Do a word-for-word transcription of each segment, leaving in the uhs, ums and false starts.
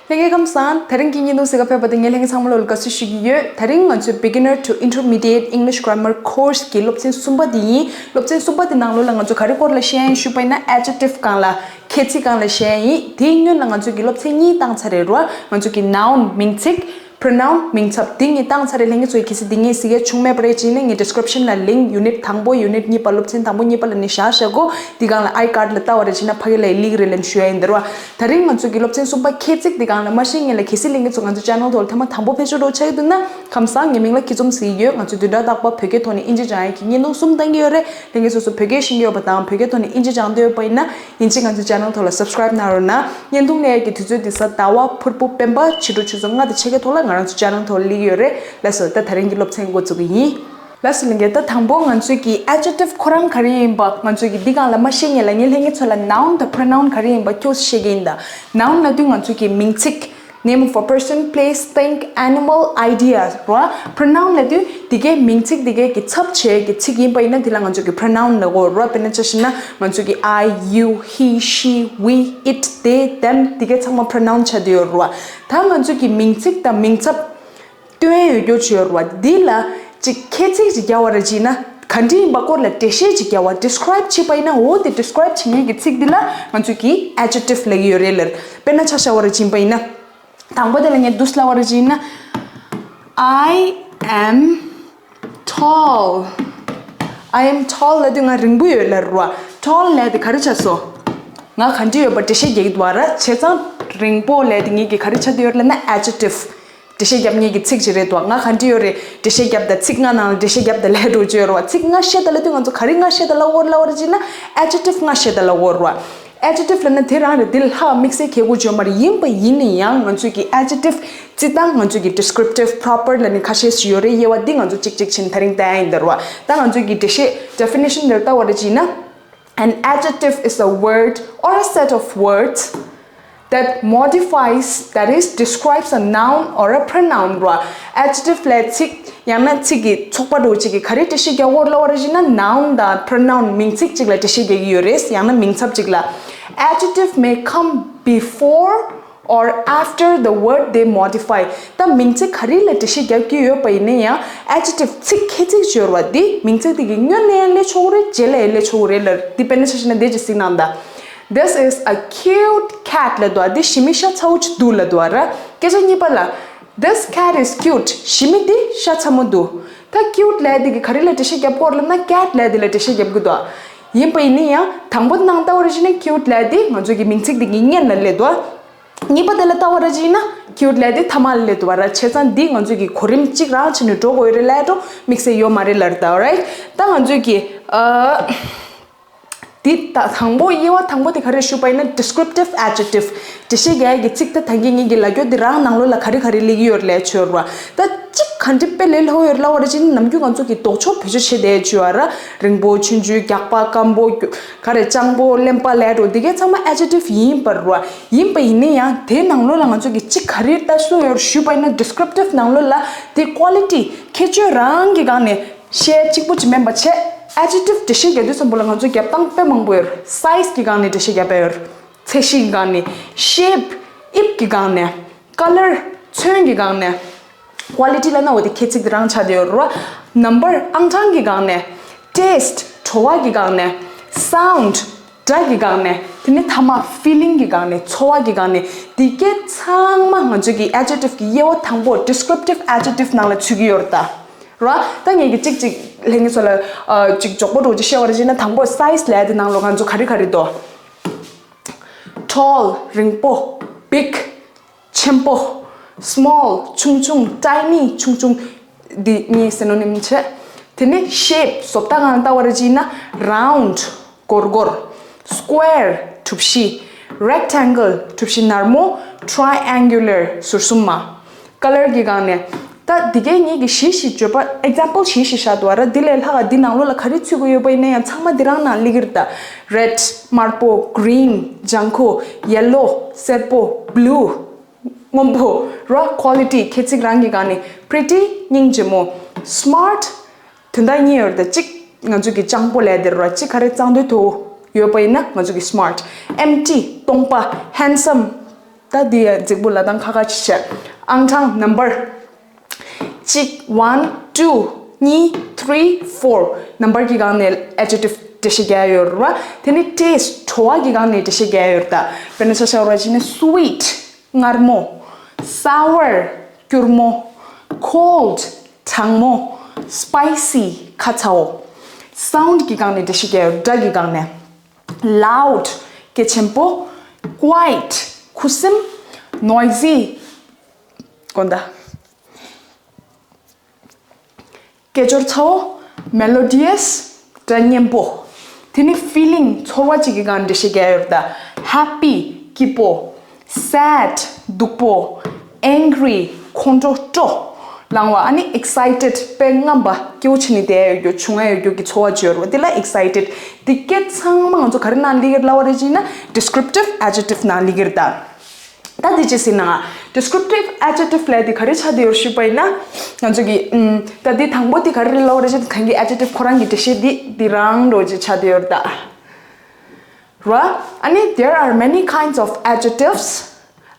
ལྷན་རྒྱས་ཁམས་བཟང་། དེ་རིང་གི་བརྙན་ཐུང་གཟིགས་ག་ཕེབས་པ་དེ་ངས་ལྷན་རྒྱས་ཚང་མ་ལོ་ལ་དགའ་བསུ་ཞུ་གི་ཡོད། དེ་རིང་ང་ཚོའི་Beginner to Intermediate English Grammar Course གི་སློབ་ཚན་གསུམ་པ་དེ་ཡིན། སློབ་ཚན་གསུམ་པ་དེ་ནང་ལོ་ལ་ང་ཚོ་ག་རེ་སྐོར་ལ་བཤད་ཡིན་ཞུས་པ་ཡིན་ན་adjective སྒང་ལ། ཁྱད་ཚིག་སྒང་ལ་བཤད་ཡིན། དེའི་སྔོན་ལ་ང་ཚོ་གི་སློབ་ཚན་གཉིས་བཏང་ཚར་རེད་རོ། ང་ཚོ་གི་noun མིང་ཚིག pronoun མིང་ཚབ་དེ་གཉིས་བཏང་ཚར་རེད། ལྷན་རྒྱས་ཚོ་གི་གལ་སྲིད་དེ་གཉིས་གཟིགས་ཡས་བྱུང་མེད་པ་རེད་ཅེ་ན་ངས་description ལ་link unit དང་པོ་unit གཉིས་པ་སློབ་ཚན་དང་པོ་གཉིས་པ་ལ་ནི་བཞག་བཞག་གོ། དེ་སྒང་ལ་iCard ལ་ལྟ་བ་རེད་ཅེ་ན་ཕ་གི་ལ་ཡི་ལིག་རེད་ལན་ཞུ་ཡ་ཡིན་ད་རོ། དེ་རིང་ང་ཚོ་གི་སློབ་ཚན་གསུམ་པ་ཁྱད་ཚིག་དེ་སྒང་ལ་མ་ཤེས་མཁན་ལ་གལ་སྲིད་ལྷན་རྒྱས་ཚོ་ང་ཚོ་channel ཐོག་ལ་ཐེངས་མ་དང་པོ་ཕེབས་ཤོག་རོགས་ཆགས་ཀྱི་འདུག་ན། ཁམས་བཟང་། ངའི་མིང་ལ་སྐྱིད་འཛོམས་ཟེར་གྱི་ཡོད། ང་ཚོ་བདུན་ཕྲག་རྟག་པར་བོད་སྐད་ཐོག་ནས་ཨིན་ཇི་སྦྱང་ཡས་ཀྱི་བརྙན་ཐུང་གསུམ་བཏང་གི་ཡོད་རེད། ལྷན་རྒྱས་སོ་སོ་བོད་སྐད་ཤེས་ཀྱི་ཡོད་པ་དང་བོད་སྐད་ཐོག་ནས་ཨིན་ཇི་སྦྱང་འདོད་ཡོད་པ་ཡིན་ན་ཡིན་གཅིག་ང་ཚོའི་channel ཐོག་ལ་subscribe གནང་རོགས་གནང་། བརྙན་ཐུང་གླེང་ཡས་ཀྱི་དུས་ཚོད་འདི་གཟའ་ཟླ་བ་ཕུར་བུ་སྤེན་པ་ཕྱི་དྲོ་ཆུ་ཚོད་ལྔ་དང་ཕྱེད་ཀ་ཐོག་ལ་ང་རང་ཚོ་channel ཐོག་ལ་སླེབས་ཀྱི་ཡོད་རེད། ལགས་སོ། ད་དེ་རིང་གི་སློབ་ཚན་འགོ་འཛུགས་ཀྱི་ཡིན། ལགས་སོ་ལྷན་རྒྱས། ད་དང་པོ་ང་ཚོས་ཀྱི་adjective ཁོ་རང་ག་རེ་ཡིན་པ་ང་ཚོས་ཀྱི་འདི་སྒང་ལ་མ་ཤེས་མཁན་ལ་ངས་ལྷན་རྒྱས་ཚོ་ལ་noun དང་pronoun ག་རེ་ཡིན་པ་ཁྱོད་ཤེས་ཀྱི་ཡིན་ད། noun ལབ་དུས་ང་ཚོས་ཀྱི་མིང་ཚིག name of a person, place, thing, animal, idea རོ། pronoun ལབ་དུས་དེ་གའི་མིང་ཚིག་དེ་གའི་གི་ཚབ་བྱེད་ཀྱི་ཚིག་ཡིན་པ་ཡིན་ན་དེ་ལ་ང་ཚོས་ཀྱི་pronoun ལབ་གོ་རོ། དཔེར་ན་ཆ་བཞག་ན་ང་ཚོས་ཀྱི་I, you, he, she, we, it, they, them དེ་གའི་ཚང་མ་pronoun ཆགས་བསྡད་ཡོད་རོ། ད་ང་ཚོས་ཀྱི་མིང་ཚིག་དང་མིང་ཚབ་སྟོན་ཡས་ཡོད་རྒྱུ་ཅིག་ཡོད་རེད་བ། འདི་ལ་ཅིག་ཁྱད་ཚིག་ཅིག་རྒྱག་པ་རེད་ཅེ་ན་ག་འདྲ་ཡིན་པ་སྐོར་ལ་འགྲེལ་བཤད་ཅིག་རྒྱག་པ་describe བྱེད་པ་ཡིན་ན། འོ་དེ་describe བྱེད་མཁན་གྱི་ཚིག་འདི་ལ་ང་ཚོས་ཀྱི་adjective ལབ་ཀྱི་ཡོད་རེད་ལར། དཔེར་ན་ཆ་བཞག་པ་རེད་ཅེ་ན། དང་པོ་དེ་ལ་ངས་འདུག་ལབ་པ་རེད་ཅེ་ན། I am tall. I am tall ལབ་དུས་ང་རིང་པོ་ཡོད་ལབ་རེད་བ། tall ལབ་དེ་ག་རེ་ཆགས་སོང་། ང་ག་འདྲ་ཡོད་པ་འགྲེལ་བཤད་རྒྱག་གི་འདུག་བ་ར། བྱས་ཙང་རིང་པོ་ལབ་དེ་ངེད་ཀྱི་ག་རེ་ཆགས་བསྡད་ཡོད་ལབ་ན་adjective འགྲེལ་བཤད་རྒྱབ་མཁན་གྱི་ཚིག་ཅིག་རེད་འདུག་ང་ག་འདྲ་ཡོད་རེད་འགྲེལ་བཤད་རྒྱབ་དང་ཚིག་ལྔ་ནང་ལ་འགྲེལ་བཤད་རྒྱབ་དང་ལབ་འགྲོ་རྒྱུ་ཡོད་རེད་བ། ཚིག་ལྔ་བཤད་དང་ལབ་དུས་ང་ཚོ་ག་རེ་ལྔ་བཤད་དང་ལབ་དགོས་ལབ་པ་རེད་ཅེ་ན་adjective ལྔ་བཤད་དང་ལབ་དགོས་རེད་བ། adjective ལབ་ན་དེ་རང་རེད། འདི་ལ་ལྷག་དམིགས་བསལ་གལ་དགོས་བརྗོད་མ་རེད། ཡིན་པ་ཡིན་ན་ཡང་ང་ཚོས་ཀྱི་adjective རྩི་སྟངས་ང་ཚོས་ཀྱི་descriptive proper ལབ་ནས་ཁ་ཤས་ཤིག་ཡོད་རེད། དབྱེ་བ་འདི་ང་ཚོ་གཅིག་གཅིག་བྱས་ནས་ད་རིང་བལྟ་ཡ་ཡིན་ད་རེད་བ། ད་ང་ཚོས་ཀྱི་འགྲེལ་བཤད་definition འདིར་ལྟ་བ་རེད་ཅེ་ན། An adjective is a word or a set of words that modifies, that is, describes a noun or a pronoun ར། adjective ལས་ཚིག་ཡང་ན་ཚིག་གི་ཚོགས་པ་འདྲ་བོ་ཅིག་གི་ག་རེ་འགྲེལ་བཤད་རྒྱག་དགོས་ལབ་པ་རེད་ཅེ་ན་noun དང་pronoun མིང་ཚིག་ཅིག་ལ་འགྲེལ་བཤད་རྒྱག་གི་ཡོད་རེད། ཡང་ན་མིང་ཚབ་ཅིག་ལ། adjective may come before or after the word they modify. ད་མིང་ཚིག་ག་རེ་ལ་འགྲེལ་བཤད་རྒྱག་གི་ཡོད་པ་ཡིན་ན་ཡང་adjective ཚིག་ཁྱད་ཚིག་ཅིག་ཡོད་རེད་བ། འདི་མིང་ཚིག་དེ་གི་སྔོན་ལ་ཡང་སླེབས་ཆོག་གི་རེད། རྗེས་ལ་ཡང་སླེབས་ཆོག་གི་རེད་ལ། འདི་དཔེར་ན་ཆ་བཞག་ན་འདི་ཅིག་གཟིགས་གནང་ད། This is a cute cat ལབ་འདུག་འདི་ཞི་མི་ཤ་ཚ་བོ་ཅིག་འདུག་ལབ་འདུག་ར། སྐད་ཆ་གཉིས་པ་ལ། This cat is cute. ཞི་མི་འདི་ཤ་ཚ་མོ་འདུག་ད་cute ལབ་འདི་གི་ག་རེ་ལ་འགྲེལ་བཤད་རྒྱབ་དགོས་ལབ་ན་cat ལབ་འདི་ལ་འགྲེལ་བཤད་རྒྱབ་གི་འདུག་ཡིན་པ་ཡིན་ན་ཡང་དང་པོ་ནང་ལྟ་བ་རེ་བྱས་ན་cute ལབ་འདི་ང་ཚོ་གི་མིང་ཚིག་འདི་གི་སྔོན་ལ་སླེབས་འདུག་གཉིས་པ་དེ་ལ་ལྟ་བ་ར་ཅིག་ཡིན་ན་cute ལབ་དེ་ཐ་མ་ལ་སླེབས་འདུག་བ་ར། བྱས་ཙང་འདི་ང་ཚོས་ཀྱི་གོ་རིམ་གཅིག་རང་བྱས་ནས་འགྲོ་དགོས་ཡོད་རེད་ལབ་འགྲོ་དམིགས་བསལ་ཡོད་མ་རེད་ལབ་རེད་ད། alright ད་ང་ཚོས་ཀྱི་ཨ་འདི་ད་དང་པོ་དབྱེ་བ་དང་པོ་དེ་ག་རེ་ཞུས་པ་ཡིན་ན་descriptive adjective འགྲེལ་བཤད་རྒྱག་ཡ་གི་ཚིག་ད་ད་གིན་ངེད་ཀྱི་ལབ་རྒྱུ་འདི་རང་ནང་ལོགས་ལ་ག་རེ་ག་རེ་སླེབས་ཀྱི་ཡོད་རེད་ལབ་ཆོད་ར། ད་གཅིག་ག་འདྲ་དཔེ་ལས་སླ་པོ་ཡོད་རེད་ལབ་པ་ར་ཅིག་ནམ་རྒྱུན་ང་ཚོ་གི་ལྡོག་ཕྱོགས་བེད་སྤྱོད་བྱེད་བསྡད་ཡོད་ར། རིང་པོ་ཆུང་ཆུང་རྒྱགས་པ་སྐམ་པོ་ག་རེ་སྤྱང་པོ་གླེན་པ་ལབ་འགྲོ་འདི་གའི་ཚང་མ་adjective ཡིན་པ་རེད་བ། ཡིན་པ་ཡིན་ན་ཡང་དེའི་ནང་ལོགས་ལ་ང་ཚོ་གི་གཅིག་ག་རེ་ལྟ་སྲོལ་ཡོད་རེད་ཞུས་པ་ཡིན་ན་descriptive ནང་ལོགས་ལ་དེ་quality ཁྱད་ཆོས་རང་གི་སྒང་ནས་བཤད་གཅིག་པུ་ཅིག་མིན་པ་བྱས་adjective འགྲེལ་བཤད་རྒྱག་དུས་ཙམ་པ་ལ་ང་ཚོ་རྒྱབ་སྟངས་དཔེ་མང་པོ་ཡོད་རེད། size གི་སྒང་ནས་འགྲེལ་བཤད་རྒྱབ་པ་ཡོད་རེད། ཚད་གཞི་གི་སྒང་ནས། shape དབྱིབས་ཀྱི་སྒང་ནས། color ཚོན་གྱི་སྒང་ནས། quality ལབ་ན་འོ་དེ་ཁྱད་ཚིག་དེ་རང་ཆགས་བསྡད་ཡོད་རེད་བ། number ཨང་གྲངས་ཀྱི་སྒང་ནས། taste བྲོ་བ་གི་སྒང་ནས། sound སྒྲ་གི་སྒང་ནས། དེ་ནས་ཐ་མ་feeling གི་སྒང་ནས་ཚོར་བ་གི་སྒང་ནས་འདི་སྐད་ཚང་མ་ང་ཚོ་གི་adjective གི་དབྱེ་བ་དང་པོ་descriptive adjective ནང་ལ་ཚུད་ཀྱི་ཡོད་རེད་ད། རེད་བ། ད་ངས་ཀྱི་གཅིག་གཅིག་ལྷན་རྒྱས་ཚོ་ལ་ཨ་གཅིག་མགྱོགས་པོ་འདྲ་བོ་ཅིག་བཤད་པ་རེད་ཅེ་ན་དང་པོ་size ལབ་ཡ་དེ་ནང་ལོགས་ང་ཚོ་ག་རེ་ག་རེ་འདུག tall རིང་པོ། big ཆེན་པོ། small ཆུང་ཆུང་། tiny ཆུང་ཆུང་། འདི་གཉིས་synonym བྱས། དེ་ནས་shape བཟོ་ལྟ་སྒང་ལ་ལྟ་བ་རེད་ཅེ་ན་round སྒོར་སྒོར། square གྲུ་བཞི། rectangle གྲུ་བཞི་ནར་མོ། triangular ཟུར་གསུམ་མ། color གི་སྒང་ནས། ད་འདི་གའི་ངེད་ཀྱི་བཞི་ཞིག་བརྗོད་པ་example བཞི་ཞིག་བཞག་འདུག་བ་ར། འདི་ལས་ལྷག་ག་འདི་ནང་ལོགས་ལ་ག་རེ་ཚུད་ཀྱི་ཡོད་པ་ཡིན་ན་ཡང་ཚང་མ་འདི་རང་ནང་སླེབས་ཀྱི་རེད་ད། red དམར་པོ། green ལྗང་ཁུ། yellow སེར་པོ། blue སྔོན་པོ། ར། quality ཁྱད་ཚིག་རང་གི་སྒང་ནས། pretty སྙིང་རྗེ་མོ། smart དོན་དག་གཉིས་ཡོད་རེད་ད། གཅིག་ང་ཚོ་གི་སྤྱང་པོ་ལབ་དེ་ར། གཅིག་ག་རེ་གཙང་དོད་དོ་ཡོད་པ་ཡིན་ན་ང་ཚོ་གི་smart། empty སྟོང་པ། handsome ད་འདི་ཡ་རྫིག་པོ་ལབ་སྟངས་ཁག་ཁག་ཅིག་བྱས། ཨང་གྲངས་number གཅིག one two གཉིས three four number གི་སྒང་ནས་adjective འགྲེལ་བཤད་རྒྱག་ཡོད་རེད་བ། དེ་ནི་taste བྲོ་བ་གི་སྒང་ནས་འགྲེལ་བཤད་རྒྱག་ཡོད་རེད་ད། དཔེར་ན་ཆ་བཞག་པ་ཅིག་ན་sweet མངར་མོ། sour སྐྱུར་མོ། cold གྲང་མོ། spicy ཁ་ཚ་བོ། sound གི་སྒང་ནས་འགྲེལ་བཤད་རྒྱག་ཡོད་རེད། སྒྲ་གི་སྒང་ནས། loud སྐད་ཆེན་པོ། quiet ཁུ་སིམ། noisy དགོན་ད། སྐད་ཅོར་ཚ་བོ། melodious སྒྲ་སྙན་པོ། དེ་ནི་feeling ཚོར་བ་ཅིག་གི་སྒང་འགྲེལ་བཤད་རྒྱག་ཡོད་རེད་ད། happy སྐྱིད་པོ། sad སྡུག་པོ། angry ཁོང་ཁྲོ་སྤྲོ་ལངས་པ། ཨ་ནི་excited དཔེ་རྔམ་པ་སྐྱིད་པོ་བྱས་ནས་བསྡད་ཡོད་རྒྱུ་བྱུང་ཡོད་རྒྱུ་གི་ཚོར་བ་བརྗོད་རེད་བ། དེ་ལ་excited། དེ་སྐད་ཚང་མ་ང་ཚོ་ག་རེ་ནང་སླེབས་ཀྱི་རེད་ལབ་པ་རེད་ཅེ་ན་descriptive adjective ནང་སླེབས་ཀྱི་རེད་ད། ད་འདི་ཅི་ཟེར་ན། descriptive adjective ལབ་དེ་ག་རེ་ཆགས་བསྡད་ཡོད་ཞུས་པ་ཡིན་ན། ང་ཚོ་གི་ཨུམ། ད་འདི་དང་པོ་དེ་ག་རེ་རེད་ལབ་པ་རེད་ཅེ་ན་གང་གི་adjective ཁོ་རང་གི་འགྲེལ་བཤད་འདི་འདི་རང་འགྲོ་ཅེས་ཆགས་བསྡད་ཡོད་ད། ར། ཨ་ནི་there are many kinds of adjectives.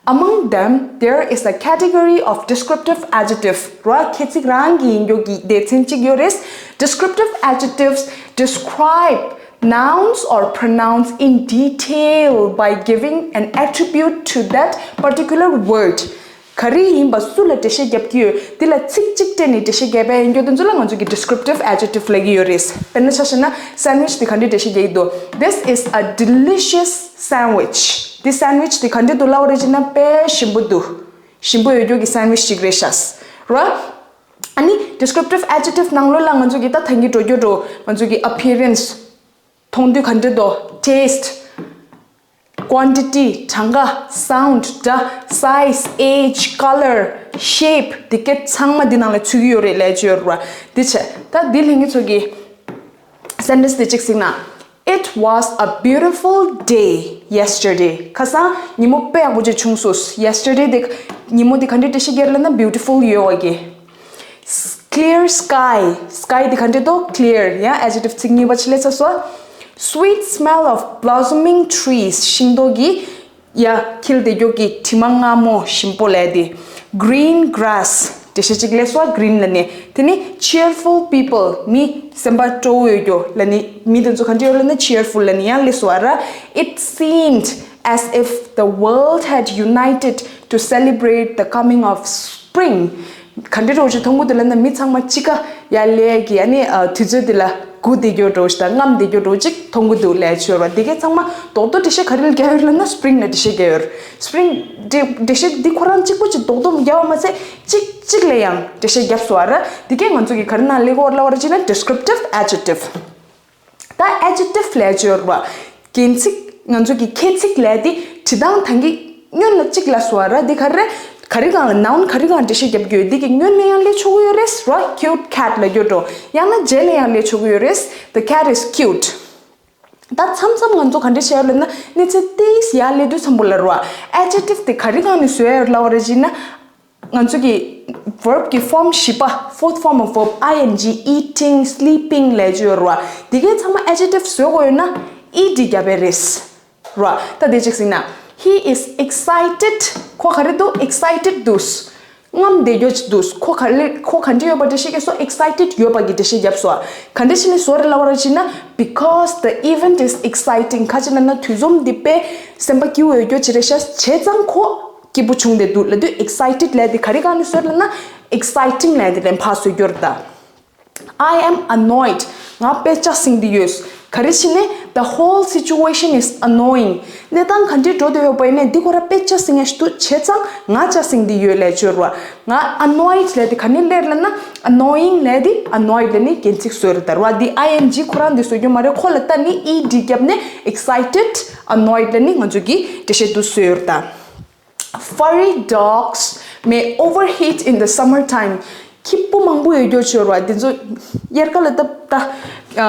Among them, there is a category of descriptive adjective. ར། ཁྱད་ཚིག་རང་གི་ཡིན་རྒྱུ་གི་སྡེ་ཚན་གཅིག་ཡོད་རེད། Descriptive adjectives describe nouns or pronouns in detail by giving an attribute to that particular word. ག་རེ་ཡིན་པ་སུ་ལ་འགྲེལ་བཤད་རྒྱབ་ཀྱི་ཡོད། དེ་ལ་ཚིག་གཅིག་སྤྲད་ནས་འགྲེལ་བཤད་རྒྱབ་པ་ཡིན་རྒྱུ་དེ་ཚོ་ལ་ང་ཚོ་གི་descriptive adjective ལབ་ཀྱི་ཡོད་རེད། དཔེར་ན་ཆ་བཞག་ན་sandwich དེ་ག་འདྲས་འགྲེལ་བཤད་རྒྱག་གི་འདུག This is a delicious sandwich. འདི་sandwich དེ་ག་འདྲས་འདུག་ལབ་པ་རེད་ཅེ་ན་དཔེ་ཞིམ་པོ་འདུག་ཞིམ་པོ་ཡོད་རྒྱུ་གི་sandwich ཅིག་རེད་ཤག་ར། ཨ་ནི་descriptive adjective ནང་ལོགས་ལ་ང་ཚོ་གི་ད་ཐང་གི་འགྲོ་རྒྱུ་འགྲོ། ང་ཚོ་གི་appearance མཐོང་དུས་ག་འདྲས་འདུག taste quantity གྲངས་ཀ sound སྒྲ size age color shape དེ་སྐད་ཚང་མ་འདི་ནང་ལ་ཚུད་ཀྱི་ཡོད་རེད་ལབ་ཀྱི་ཡོད་རེད་བ། འདི་བྱས་ད་འདི་ལྷན་རྒྱས་ཚོ་གི་sentence དེ་གཅིག་གཟིགས་ན། It was a beautiful day yesterday. ཁ་སང་ཉིན་མོ་དཔེ་ཡག་པོ་ཅིག་བྱུང་སོང་། yesterday དེ་ཉིན་མོ་དེ་ག་འདྲས་འགྲེལ་བཤད་རྒྱག་ལབ་ན་beautiful ཡོད་བ་གི། Clear sky. Sky དེ་ག་འདྲས་འདུག clear ཡང་adjective ཚིག་གཉིས་པ་ཅིག་སླེབས་ཚར་སོང་། Sweet smell of blossoming trees. ཤིང་ཏོག་གི་ཡ་འཁྱིལ་བསྡད་རྒྱུ་གི་དྲི་མ་མངར་མོ་ཞིམ་པོ་ལབ་དེ། Green grass འགྲེལ་བཤད་ཅིག་སླེབས་སོང་green ལབ་ནས། དེ་ནི་cheerful people མི་སེམས་པ་སྤྲོ་བོ་ཡོད་རྒྱུ་ལབ་ནི་མི་དེ་ཚོ་ག་འདྲས་ཡོད་ལབ་ན་cheerful ལབ་ནི་ཡང་སླེབས་སོང་ར། It seemed as if the world had united to celebrate the coming of spring. ག་འདྲས་འདྲ་བོ་ཅིག་མཐོང་གི་འདུག་ལབ་ན་མི་ཚང་མ་གཅིག་ཁ་ཡར་སླེབས་ཀྱི་ཨ་ནི་དུས་ཚོད་འདི་ལ་སྒུག་བསྡད་རྒྱུ་འདྲ་བོ་ཞིག་དང་རྔམ་བསྡད་རྒྱུ་འདྲ་བོ་ཅིག་མཐོང་གི་འདུག་ལབ་ཀྱི་ཡོད་རེད་བ། འདི་གའི་ཚང་མ་རྡོག་རྡོག་འགྲེལ་བཤད་ག་རེ་ལ་རྒྱག་ཡོད་ལབ་ན་spring ལ་འགྲེལ་བཤད་རྒྱག་ཡོད་རེད། spring འགྲེལ་འགྲེལ་བཤད་འདི་ཁོ་རང་གཅིག་པོ་ཅིག་རྡོག་རྡོག་རྒྱག་པ་མ་ཚད་གཅིག་གཅིག་ལ་ཡང་འགྲེལ་བཤད་བརྒྱབ་སོང་བ་རེད། འདི་གའི་ང་ཚོ་གི་ག་རེ་ནང་སླེབས་ཀྱི་ཡོད་ལབ་པ་རེད་ཅེ་ན་descriptive adjective ད་adjective ལབ་ཀྱི་ཡོད་རེད་བ། རྒྱན་ཚིག་ང་ཚོ་གི་ཁྱད་ཚིག་ལབ་དེ་བྲིས་སྟངས་ད་གིན་སྔོན་ལ་གཅིག་ལབ་སོང་བ་ར། འདི་ག་རེ་ག་རེ་སྒང་ལ་noun ག་རེ་སྒང་འགྲེལ་བཤད་རྒྱབ་ཀྱི་ཡོད། འདི་གི་སྔོན་ལ་ཡང་སླེབས་ཆོག་གི་ཡོད་རེད་ར། cute cat ལབ་ཀྱི་ཡོད་འགྲོ། ཡང་ན་རྗེས་ལ་ཡང་སླེབས་ཆོག་གི་ཡོད་རེད། The cat is cute. ད་མཚམས་མཚམས་ང་ཚོ་ག་འདྲ་བྱས་ཡོད་ལབ་ན་གནས་ཚད་ཏོག་ཙམ་ཡར་སླེབས་དུས་ཙམ་པོ་ལ་ར། adjective དེ་ག་རེ་སྒང་ནས་བཟོས་ཡོད་ལབ་པ་རེད་ཅེ་ན། ང་ཚོ་གི་verb གི་form བཞི་པ། fourth form of verb ing eating sleeping ལབ་ཀྱི་ཡོད་རེད་བ། དེ་གའི་ཚང་མ་adjective བཟོ་དགོས་ཡོད་ན་ed རྒྱབ་པའི་རེད་ར། ད་དེ་གཅིག་ཟིན་ན། He is excited. ཁོ་ག་རེ་འདུག excited འདུག་རྔམ་བསྡད་རྒྱུ་ཅིག་འདུག་ཁོ་ག་ལེ་ཁོ་ག་འདྲ་ཡོད་པ་འགྲེལ་བཤད་རྒྱབ་སོང་། excited ཡོད་པ་གི་འགྲེལ་བཤད་རྒྱབ་སོང་། ག་འདྲ་བྱས་ནས་བཟོ་རེད་ལབ་པ་རེད་ཅེ་ན། Because the event is exciting. ག་ཅི་ལབ་ན་དུས་འཛོམས་འདི་དཔེ་སེམས་པ་སྐྱིད་པོ་ཡོད་རྒྱུ་ཅིག་རེད་ཤག་བྱས་ཙང་ཁོ་སྐྱིད་པོ་བྱུང་བསྡད་འདུག་ལབ་དུས་excited ལབ་དེ་ག་རེ་སྒང་ནས་བཟོས་ལབ་ན་exciting ལབ་དེ་ལན་ཕར་བཟོ་རྒྱུ་རེད་ད། I am annoyed. ང་དཔེ་ཆ་ཟིང་དེ་ཡོད། ག་རེ་བྱས་ནས་the whole situation is annoying. གནས་སྟངས་ག་འདྲས་འགྲོ་བསྡད་ཡོད་པ་ཡིན་ནའི་འདི་ཁོ་ར་དཔེ་ཆ་ཟིང་ཡ་ཞིག་འདུག་བྱས་ཙང་ང་ཆ་ཟིང་དེ་ཡོད་ལབ་ཀྱི་ཡོད་རེད་བ། ང་annoyed ལབ་དེ་ག་ནས་སླེབས་ལབ་ན་annoying ལབ་དེ་annoyed ལབ་ནི་རྒྱན་ཚིག་བཟོས་རེད་ད་ར་བ། འདི་ing ཁོ་རང་འདི་བཟོ་རྒྱུ་མ་རེད། ཁོ་ལ་ལྟ་ནི་ed བརྒྱབ་ནས་excited annoyed ལབ་ནི་ང་ཚོ་གི་འགྲེལ་བཤད་འདུག་བཟོས་ཡོད་རེད་ད། Furry dogs may overheat in the summertime. ཁྱི་སྤུ་མང་པོ་ཡོད་རྒྱུ་ཅིག་ཡོད་རེད་བ། འདི་ཚོ་དབྱར་ཁ་ལ་ད་ད་ཨ་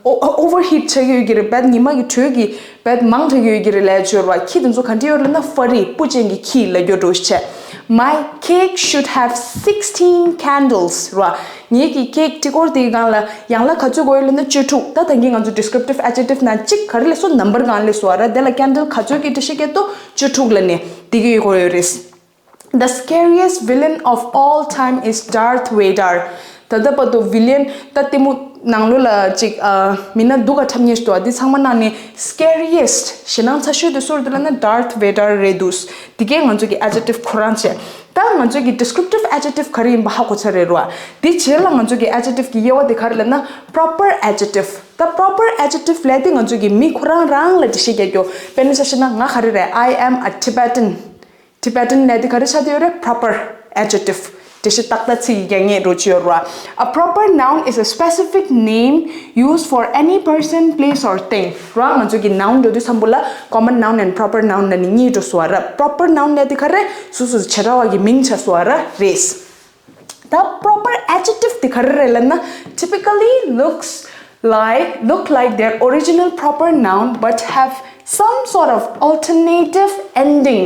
ཨོ་overheat ཆགས་ཀྱི་ཡོད་ཀྱི་རེད། བད་ཉི་མ་གི་དྲོད་ཀྱི་བད་མང་དྲགས་ཀྱི་ཡོད་ཀྱི་རེད་ལབ་ཀྱི་ཡོད་རེད་བ། ཁྱི་དེ་ཚོ་ག་འདྲ་ཡོད་ལབ་ན་furry སྤུ་ཅན་གྱི་ཁྱི་ལབ་རྒྱུ་འདྲ་བོ་ཞིག་བྱས། My cake should have sixteen candles ར། ངེད་ཀྱི་ཁེག་ཊི་ཀོར་དེའི་སྒང་ལ་ཡང་ལ་ག་ཚོད་དགོས་ཡོད་ལབ་ན་བཅུ་དྲུག་ད་ད་གིན་ང་ཚོ་descriptive adjective ནང་གཅིག་ག་རེ་ལབ་སོང་། ནམ་བར་སྒང་ལབ་སོང་ར། དེ་ལ་candle ག་ཚོད་ཀྱི་འགྲེལ་བཤད་སྐད་དོ། བཅུ་དྲུག་ལབ་ནས་དེ་གི་དགོས་ཡོད་རེད། The scariest villain of all time is Darth Vader. ད་ལྟ་བར་དུ་villain ད་ལྟད་མོ་ནང་ལོགས་ལ་ཅིག་ཨ་མི་སྣ་སྡུག་ག་འཁྲབ་མཁན་ཞིག་འདུག་འདི་ཚང་མ་ནང་ནས་scariest ཞེད་སྣང་ཚ་ཤོས་དེ་སུ་རེད་ལབ་ན་Darth Vader རེད་འདུག་དེ་གས་ང་ཚོ་གི་adjective ཁོ་རང་བྱས། ད་ང་ཚོ་གི་descriptive adjective ག་རེ་ཡིན་པ་ཧ་གོ་ཚར་རེད་ར། དེ་རྗེས་ལ་ང་ཚོ་གི་adjective གི་དབྱེ་བ་དེ་ག་རེ་ལབ་ན་proper adjective ད་proper adjective ལབ་དེ་ང་ཚོ་གི་མི་ཁོ་རང་རང་ལ་འགྲེལ་བཤད་རྒྱག་རྒྱུ། དཔེར་ན་ཆ་བཞག་ན་ང་ག་རེ་རེད། I am a Tibetan. Tibetan ལབ་དེ་ག་རེ་ཆགས་བསྡད་ཡོད་རེད། Proper adjective འགྲེལ་བཤད་ཏག་ཏག་ཚིག་གི་རྒྱག་མཁན་རོ་ཅི་ཡོད་ར། A proper noun is a specific name used for any person, place or thing ར། ང་ཚོ་གི་noun འགྲོ་དུས་ཙམ་པོ་ལ་common noun and proper noun ལབ་ནས་གཉིས་འགྲོ་སོང་བ་ར། Proper noun ལབ་དེ་ག་རེ་སོ་སོ་བྱེ་བྲག་པ་གི་མིང་ཆགས་སོང་བ་ར་རེད། ད་proper adjective དེ་ག་རེ་རེད་ལབ་ན། Typically looks like, look like their original proper noun but have some sort of alternative ending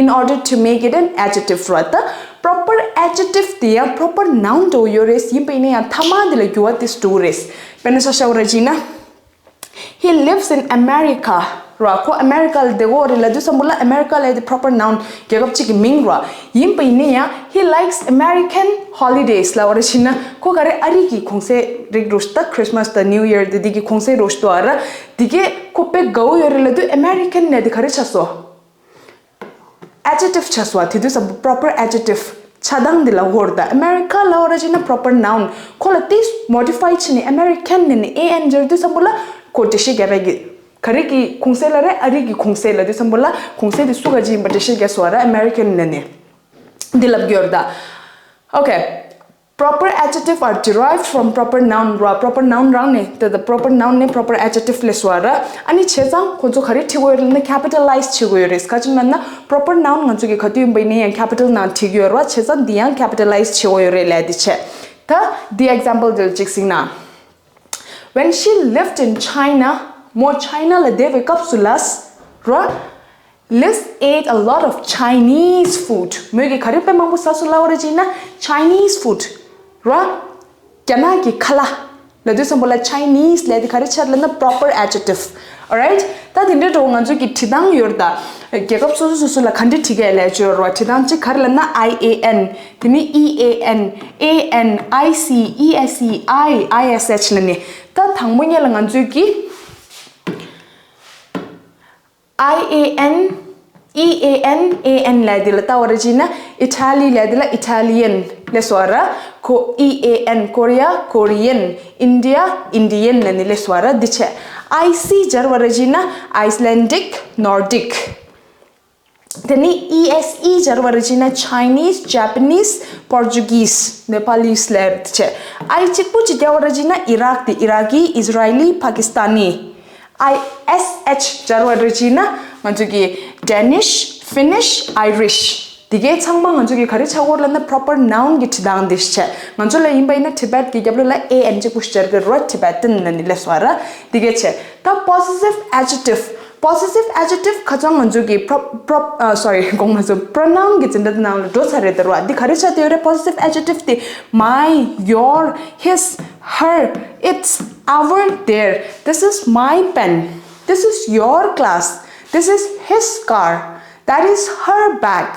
in order to make it an adjective ར། ད་proper adjective དེ་ཡང་proper noun འདྲ་བོ་ཡོད་རེད། ཡིན་པ་ཡིན་ན་ཡང་མཐའ་མ་དེ་ལ་འགྱུར་བ་དེ་འགྲོ་གི་རེད། དཔེར་ན་ཆ་བཞག་པ་ར་བྱས་ན། He lives in America ར། ཁོ་America ལ་བསྡད་ཡོད་རེད་ལབ་དུས་ཙམ་པོ་ལ་America ལབ་དེ་proper noun རྒྱལ་ཁབ་ཅིག་གི་མིང་ར། ཡིན་པ་ཡིན་ན་ཡང་he likes American holidays ལབ་པ་ར་བྱས་ན་ཁོ་ག་རེ་ཨ་རི་གི་གུང་སེང་རིགས་རུ་ད་Christmas དང་New Year དེ་དེ་གི་གུང་སེང་རུ་ཞིག་འདུག་ཨ་ར། དེ་གས་ཁོ་དཔེ་དགའ་བོ་ཡོད་རེད་ལབ་དུས་American ལབ་དེ་ག་རེ་ཆགས་སོང་། Adjective ཆགས་སོང་བ། དེ་དུས་ཙམ་པོ་proper adjective ཆགས་སྟངས་འདི་ལ་ཧོར་ད་America ལ་ཧོར་ཅིག་ན་proper noun ཁོ་ལ་ཏིས་modify བྱས་ནས་American ནས་ནས་A N སྦྱར་དུས་ཙམ་པོ་ལ་ཁོ་འགྲེལ་བཤད་རྒྱག་པའི་གི་ག་རེ་གི་གུང་སེང་ལ་རེད། ཨ་རི་གི་གུང་སེང་ལ་དུས་ཙམ་པོ་ལ་གུང་སེང་དེ་སུ་ག་ཅིག་ཡིན་པ་འགྲེལ་བཤད་རྒྱག་སོང་བ་ར། American ནས་ནས་འདི་ལབ་གི་ཡོད་རེད་ད། Okay. Proper adjective are derived from proper noun ར། Proper noun རང་ནས་དེ་དང་proper noun ནས་proper adjective སླེབས་སོང་བ་ར། ཨ་ནི་བྱས་ཙང་ཁོ་ཚོ་ག་རེ་བྲིས་དགོས་ཡོད་རེད་ན་capitalize བྱེད་དགོས་ཡོད་རེད། ག་ཅི་ལབ་ན་proper noun ང་ཚོ་གི་ག་དུས་ཡིན་པ་ཡིན་ན་ཡང་capital ནང་བྲིས་ཀྱི་ཡོད་ར། བྱས་ཙང་འདི་ཡང་capitalize བྱེད་དགོས་ཡོད་རེད་ལབ་དེ་བྱས། ད་འདི་example དེ་ལ་གཅིག་གཟིགས་ན། When she lived in China མོ་China ལ་བསྡད་པའི་སྐབས་སུ་ལ་ར། Liz ate a lot of Chinese food. མོས་ཀྱིས་ག་རེ་དཔེ་མང་པོ་ཟ་སོང་ལབ་པ་རེད་ཅེ་ན། Chinese food ར། རྒྱ་ནག་གི་ཁ་ལག་ལབ་དུས་ཙམ་པོ་ལ་Chinese ལབ་དེ་ག་རེ་ཆགས་ལབ་ན་proper adjective. Alright. ད་དེ་འདྲའི་འགྲོ་ང་ཚོ་གི་བྲིས་སྟངས་ཡོད་རེད་ད། རྒྱལ་ཁབ་སོ་སོ་སོ་སོ་ལ་ག་འདྲ་བྲིས་ཀྱི་ལབ་ཅེ་ཡོད་རེད་བ། བྲིས་སྟངས་གཅིག་ག་རེ་ལབ་ན་I A N དེ་ནི E A N A N I C E S E I I S H ལབ་ནི། ད་དང་པོ་ཉིད་ལ་ང་ཚོས་ཀྱི I A N E A N A N ལབ་དེ་ལ་ལྟ་བ་རེད་ཅེ་ན། Italy ལབ་དེ་ལ་Italian ལབ་སོང་བ་ར། ཁོ་E A N Korea Korean India Indian ལབ་ནི་ལབ་སོང་བ་ར། འདི་བྱས། I C སྦྱར་བ་རེད་ཅེ་ན། Icelandic Nordic དེ་ནི་E S E སྦྱར་བ་རེད་ཅེ་ན། Chinese Japanese Portuguese Nepalese ལབ་བྱས། I གཅིག་པུ་ཅིག་སྦྱར་བ་རེད་ཅེ་ན། Iraqi Iraqi Israeli Pakistani I S H སྦྱར་བ་རེད་ཅེ་ན། ང་ཚོ་གི་Danish Finnish Irish དེ་གའི་ཚང་མ་ང་ཚོ་གི་ག་རེ་ཆགས་ཀྱི་ཡོད་ལབ་ན་proper noun གི་བྲིས་སྟངས་དེ་བྱས། ང་ཚོ་ལ་ཡིན་པ་ཡིན་ན་Tibet གི་རྒྱབ་ལོགས་ལ A N གཅིག་པུ་ཞིག་སྦྱར་གི་རེད། Tibetan ལབ་ནི་ལབ་སོང་བ་ར། དེ་གའི་བྱས། ད་possessive adjective possessive adjective ཁ་སང་ང་ཚོ་གི་pro pro ཨ་sorry དགོངས་མ་ཚོམ། Pronoun གི་འཛིན་གྲྭ་དེ་ནང་ལ་འགྲོ་ཚར་རེད་དེ་ར། འདི་ག་རེ་ཆགས་བསྡད་ཡོད་རེད། Possessive adjective དེ་my your his her its our their this is my pen this is your class this is his car that is her bag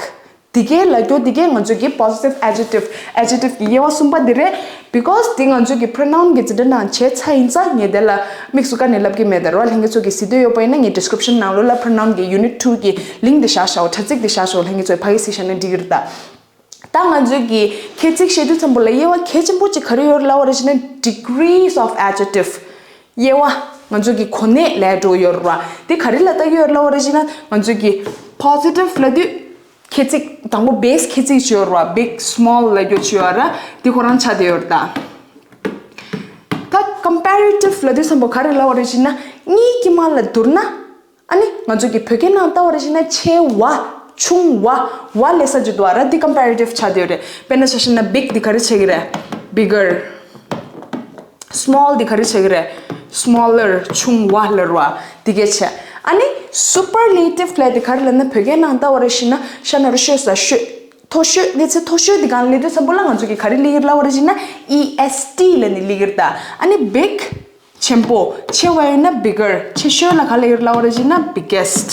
འདི་གའི་ལབ་རྒྱུ་འདི་གའི་ང་ཚོ་གི་possessive adjective adjective གི་དབྱེ་བ་གསུམ་པ་འདི་རེད། Because འདི་ང་ཚོ་གི་pronoun གི་འཛིན་གྲྭ་ནང་བྱས་ཚར་ཡིན་ཙང་ངས་དེ་ལ་དམིགས་སུ་བཀར་ནས་ལབ་ཀྱི་མེད་ད་ར། ལྷན་རྒྱས་ཚོ་གི་གཟིགས་འདོད་ཡོད་པ་ཡིན་ན་ངས་description ནང་ལོགས་ལ་pronoun གི unit two གི link འདི་བཞག་བཞག་འོ། དྲ་ཚིགས་འདི་བཞག་བཞག་འོ། ལྷན་རྒྱས་ཚོས་ཕ་གི་གཟིགས་བཞག་ན་འགྲིག་གི་རེད་ད། ད་ང་ཚོ་གི་ཁྱད་ཚིག་བཤད་དུས་ཙམ་པོ་ལ་དབྱེ་བ་གལ་ཆེན་པོ་གཅིག་ག་རེ་ཡོད་རེད་ལབ་པ་རེད་ཅེ་ན། Degrees of adjective དབྱེ་བ་ང་ཚོ་གི་གོ་གནས་ལབ་འགྲོ་ཡོད་རེད་བ། འདི་ག་རེ་ལ་ལྟ་གི་ཡོད་རེད་ལབ་པ་རེད་ཅེ་ན། ང་ཚོ་གི་positive ལབ་དུས། ཁྱད་ཚིག་དང་པོ་base ཁྱད་ཚིག་ཅིག་ཡོད་རེད་བ། Big small ལབ་རྒྱུ་ཅིག་ཡོད་ར། འདི་ཁོ་རང་ཆགས་བསྡད་ཡོད་རེད་ད། ད་comparative ལབ་དུས་ཙམ་པོ་ག་རེ་ལབ་པ་རེད་ཅེ་ན། གཉིས་ཀྱི་དམའ་ལ་བསྡུར་ན། ཨ་ནི་ང་ཚོ་གི་བོད་སྐད་ནང་ལྟ་བ་རེད་ཅེ་ན། ཆེ་བ། ཆུང་བ། བ་ལབ་ས་ཅིག་འདུག་ཨ་ར། འདི་comparative ཆགས་བསྡད་ཡོད་རེད། དཔེར་ན་ཆ་བཞག་ན་big འདི་ག་རེ་ཆགས་ཀྱི་རེད། Bigger small འདི་ག་རེ་ཆགས་ཀྱི་རེད། Smaller ཆུང་བ་ལབ་ར་བ། འདི་གས་བྱས། ཨ་ནི་superlative ལབ་དེ་ག་རེ་ལབ་ན། བོད་སྐད་ནང་ལྟ་བ་རེ་བཞིན་ན་ཤ་ན་རུ་ཤོས་ས་ཤོས། མཐོ་ཤོས། གནས་ཚད་མཐོ་ཤོས་དེ་གང་ལ་སླེབས་དུས་ཙམ་པོ་ལ་ང་ཚོ་གིས་ག་རེ་སླེབས་ཀྱི་ལབ་པ་རེ་བཞིན་ན། E S T ལབ་ནས་སླེབས་ཀྱི་རེད་ད། ཨ་ནི་big ཆེན་པོ། ཆེ་བ་ཡོད་ན་bigger། ཆེ་ཤོས་ལ་ག་ལབ་ཀྱི་ལབ་པ་རེ་བཞིན་ན་biggest།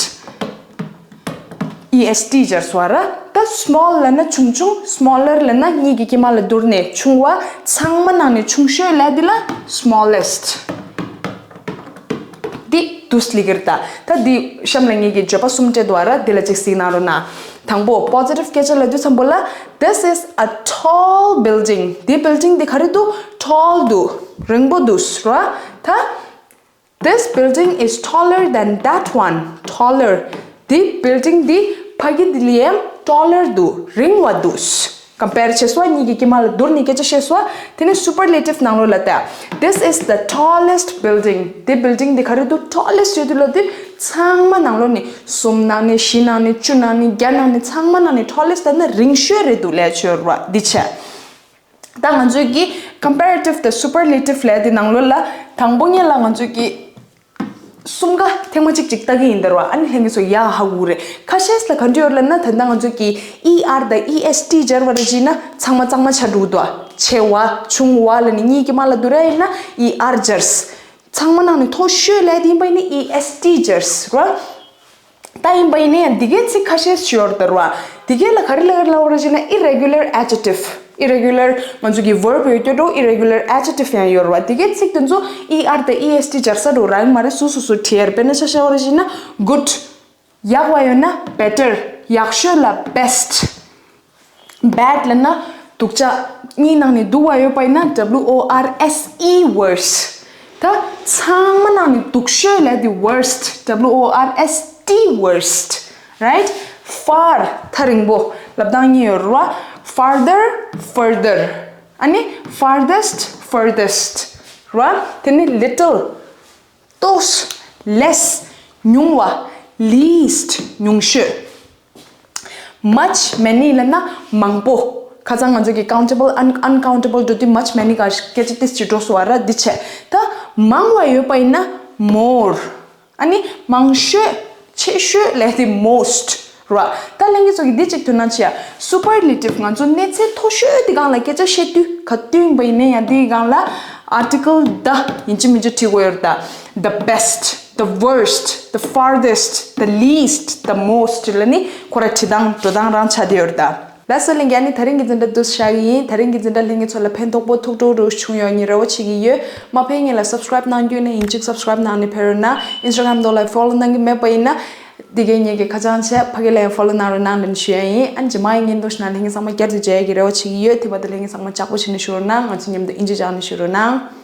E S T སྦྱར་སོང་བ་ར། ད་small ལབ་ན་ཆུང་ཆུང་། smaller ལབ་ན་གཉིས་ཀྱི་དཀྱིལ་མ་ལ་བསྡུར་ནས་ཆུང་བ། ཚང་མ་ནང་ནས་ཆུང་ཤོས་ལབ་དེ་ལ་smallest། འདི་འདུག་སེ་སླེབས་ཀྱི་རེད་ད། ད་འདི་གཤམ་ལ་ངེད་ཀྱིས་བརྗོད་པ་གསུམ་སྤྲད་འདུག་བ་ར། འདི་ལ་གཅིག་གཟིགས་གནང་རོགས་གནང་། དང་པོ་positive སྐད་ཆ་ལབ་དུས་ཙམ་པོ་ལ། This is a tall building. འདི་building འདི་ག་རེ་འདུག tall འདུག་རིང་པོ་འདུག་ར། ད་This building is taller than that one. Taller. འདི་building འདི་ཕ་གི་འདི་ལས་ཡང་taller འདུག་རིང་བ་འདུག compare བྱས་སོང་། གཉིས་ཀྱི་དཀྱིལ་མ་ལ་བསྡུར་ནས་སྐད་ཆ་བཤད་སོང་། དེ་ནས་superlative ནང་ལོགས་ལ་ལྟ། This is the tallest building. འདི་building འདི་ག་རེ་འདུག tallest ཡོད་དུས་ལ་འདི་ཚང་མ་ནང་ལོགས་ནས། གསུམ་ནང་ནས། བཞི་ནང་ནས། བཅུ་ནང་ནས། བརྒྱ་ནང་ནས། ཚང་མ་ནང་ནས་tallest ལབ་ན་རིང་ཤོས་རེད་འདུག་ལབ་ཡ་ཡོད་རེད་བ། འདི་བྱས། ད་ང་ཚོས་ཀྱི་comparative དང་superlative ལབ་དེ་ནང་ལོགས་ལ། དང་པོ་ཉིད་ལ་ང་ཚོས་ཀྱི་གསུམ་ཀ་ཐེངས་མ་གཅིག་གཅིག་ལྟ་གི་ཡིན་ད་ར་བ། ཨ་ནི་ལྷན་རྒྱས་ཚོ་ཡག་ཧ་གོ་གི་རེད། ཁ་ཤས་ལ་ག་འདྲ་ཡོད་ལབ་ན། ད་ལྟ་ང་ཚོས་ཀྱི་E R དང་E S T སྦྱར་བ་རེ་བྱས་ན་ཚང་མ་གཙང་མ་ཆགས་འགྲོ་གི་འདུག་ཆེ་བ་ཆུང་བ་ལབ་ནས་གཉིས་ཀྱི་དཀྱིལ་མ་ལ་བསྡུར་ཡ་ཡིན་ན་E R སྦྱར། ཚང་མ་ནང་ནས་མཐོ་ཤོས་ལབ་དེ་ཡིན་པ་ཡིན་ན་E S T སྦྱར་ར། ད་ཡིན་པ་ཡིན་ན་ཡང་འདི་གའི་ཚིག་ཁ་ཤས་ཤིག་ཡོད་རེད་ད་ར་བ། འདི་གའི་ལ་ག་རེ་ལབ་ཀྱི་ལབ་པ་རེ་བྱས་ན་irregular adjective། Irregular ང་ཚོ་གི་verb ཡོད་ཀྱི་འདུག irregular adjective ཡང་ཡོད་རེད་བ། འདི་གའི་ཚིག་དེ་ཚོ་E R དང་E S T སྦྱར་ས་འགྲོ་རག་གི་མ་རེད། སོ་སོ་སོ་བྲིས་ཡ་རེད། དཔེར་ན་ཆ་བཞག་པ་རེ་བྱས་ན་good། ཡག་པ་ཡོད་ན་better། ཡག་ཤོས་ལ་best། bad ལབ་ན་སྡུག་ཅག་གཉིས་ནང་ནས་སྡུག་པ་ཡོད་པ་ཡིན་ན་W O R S E worse། ད་ཚང་མ་ནང་ནས་སྡུག་ཤོས་ལབ་དེ་worst། W O R S T worst, right? far ཐག་རིང་པོ། ལབ་སྟངས་གཉིས་ཡོད་རེད་བ། farther, further. ཨ་ནི་farthest, furthest རེད་བ། དེ་ནས་little ཏོག་ཙམ། less ཉུང་བ། least ཉུང་ཤོས། much many ལབ་ན་མང་པོ། ཁ་སང་ང་ཚོ་གི་countable un- uncountable འགྲོ་དུས་much many ག་སྐད་ཆ་ཏིས་ཅིག་འགྲོ་སོང་བ་ར། འདི་བྱས། ད་མང་བ་ཡོད་པ་ཡིན་ན་more། ཨ་ནི་མང་ཤོས་ཆེ་ཤོས་ལབ་དེ་most ར། ད་ལྷན་རྒྱས་ཚོ་གི་འདི་གཅིག་དོ་སྣང་བྱེད་ཡ། superlative ང་ཚོ་གནས་ཚད་མཐོ་ཤོས་དེ་སྒང་ལ་སྐད་ཆ་བཤད་དུས་ག་དུས་ཡིན་པ་ཡིན་ན་ཡང་དེའི་སྒང་ལ་article the ཡིན་གཅིག་མིན་གཅིག་བྲིས་དགོས་ཡོད་རེད་ད། the best, the worst, the farthest, the least, the most ལབ་ནི་ཁོ་ར་བྲིས་སྟངས་འགྲོ་སྟངས་རང་ཆགས་བསྡད་ཡོད་རེད་ད། ལགས་སོ་ལྷན་རྒྱས། ཨ་ནི་ད་རིང་གི་འཛིན་གྲྭ་འདི་ནས་བཞག་གི་ཡིན། ད་རིང་གི་འཛིན་གྲྭ་ལྷན་རྒྱས་ཚོ་ལ་ཕན་ཐོགས་པོ་ཐུགས་སྤྲོ་རུ་བྱུང་ཡོང་ངེས་རེ་བ་བྱེད་ཀྱི་ཡོད། མ་ཕེབས་སྔོན་ལ་subscribe གནང་རྒྱུ་ཡིན་ན་ཡིན་གཅིག་subscribe གནང་ནས་ཕེབས་རོགས་གནང་། Instagram ཐོག་ལ་follow གནང་གི་མེད་པ་ཡིན་ན། འདི་གའི་ངེད་ཀྱི་ཁ་བྱང་བྱས་ཕ་གི་ལ་ཡང་follow གནང་རོགས་གནང་ལབ་ནས་ཞུ་ཡ་ཡིན། ཨ་ནི་རྗེས་མ་ཡི་ཉིན་འདུག་ཞིག་ན་ལྷན་རྒྱས་ཚང་མ་བསྐྱར་དུ་མཇལ་ཡ་གི་རེ་བ་བྱེད་ཀྱི་ཡོད། དེ་བར་དུ་ལྷན་རྒྱས་ཚང་མ་ལྕགས་པོ་བྱས་ནས་བཞུགས་རོགས་གནང་། ང་ཚོ་མཉམ་དུ་ཨིན་ཇི་སྦྱངས་ནས་བཞུགས་རོགས་གནང་།